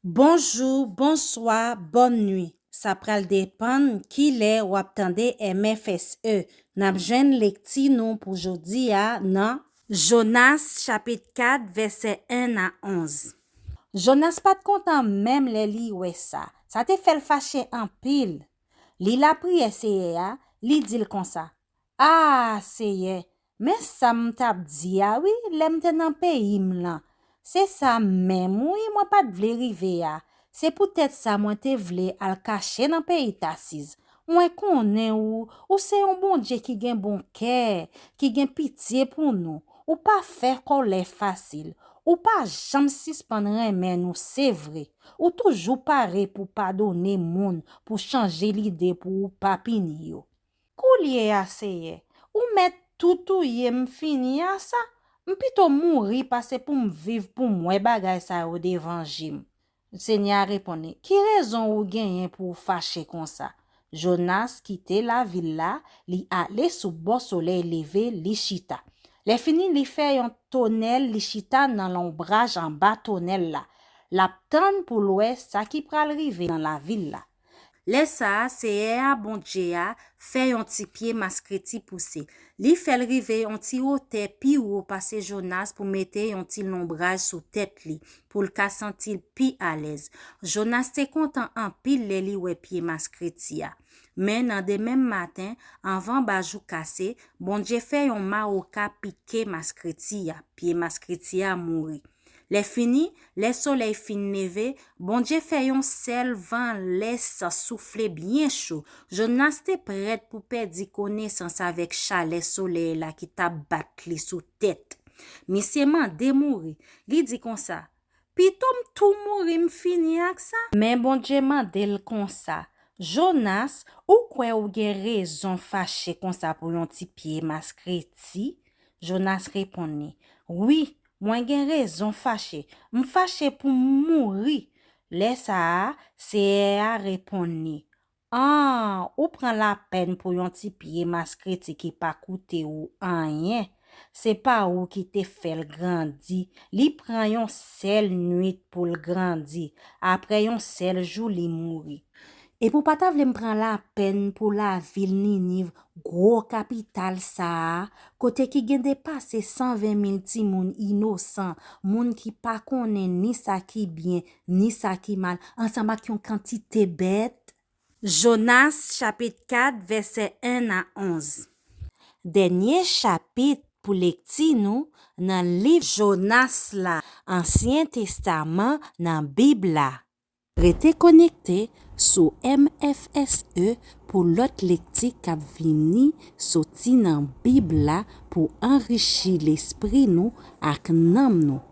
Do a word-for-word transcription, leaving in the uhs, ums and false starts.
Bonjou, bonswa, bòn nwi. Sa pral depann kilè w ap tande M F S E. N ap jwenn lekti nou pou jodi a nan Jonas chapit kat, vèsè en a onz. Jonas pa t kontan menm lè li wè sa. Sa te fè l fache anpil. Li lapriyè Seyè a, li di l konsa, A, Seyè, men sa m t ap di a wi lè m te nan peyi m lan. Se sa menm wi mwen pa t vle rive a. Se poutèt sa mwen te vle al kache nan peyi Tasiz. Mwen konnen ou, ou se yon Bondye ki gen bon kè, ki gen pitye pou nou. Ou pa fè kòlè fasil. Ou pa janm sispann renmen nou, se vre. Ou toujou pare pou padone moun, pou chanje lide pou ou pa pini yo. Koulye a, Seyè, ou mèt tou touye m fini a sa? M pito mouri pase pou m viv pou m wè bagay sa yo devan je m. Senyè a reponn li, Ki rezon ou genyen pou w fache konsa? Jonas kite lavil la, li ale sou bò solèy leve, li chita. Lèfini, li fè yon tonèl, li chita nan lonbraj anba tonèl la. L ap tann pou l wè sa ki pral rive nan lavil la. Lè sa a, Seyè a, Bondye a, fè yon ti pye maskreti pouse. Li fè l rive yon ti wotè pi wo pase Jonas pou mete yon ti lonbraj sou tèt li, pou l ka santi l pi alèz. Jonas te kontan anpil lè li wè pye maskreti a. Men nan demenm maten, anvan ba jou kase, Bondye fè yon mawoka pike maskreti a. Pye maskreti a mouri. Lèfini, lè solèy fin leve, Bondye fè yon sèl van lès soufle byen cho. Jonas te prèt pou pèdi konesans avèk chalè solèy la ki t ap bat li sou tèt. Misye mande mouri. Li di konsa, Pito m tou mouri, m fini ak sa. Men Bondye mande l konsa, Jonas, ou kwè ou gen rezon fache konsa pou yon ti pye maskreti? Jonas reponn li, Wi, mwen gen rezon fache. M fache pou m mouri. Lè sa a, Seyè a reponn li, An, ou pran lapèn pou yon ti pye maskreti ki pa koute ou anyen. Se pa ou ki te fè l grandi. Li pran yon sèl nwit pou l grandi. Apre yon sèl jou, li mouri. Epi w pa ta vle m pran lapèn pou lavil Niniv, gwo kapital sa a, kote ki gen depase san ven mil timoun inosan, moun ki pa konnen ni sa ki byen, ni sa ki mal, ansanm ak yon kantite bèt? Jonas chapit kat, vèsè en a onz. Dènye chapit pou lekti nou nan liv Jonas la, Ansyen Testaman nan Bib la. Rete konekte sou M F S E pou lòt lekti k ap vini soti nan Bib la pou anrichi lespri nou ak nanm nou.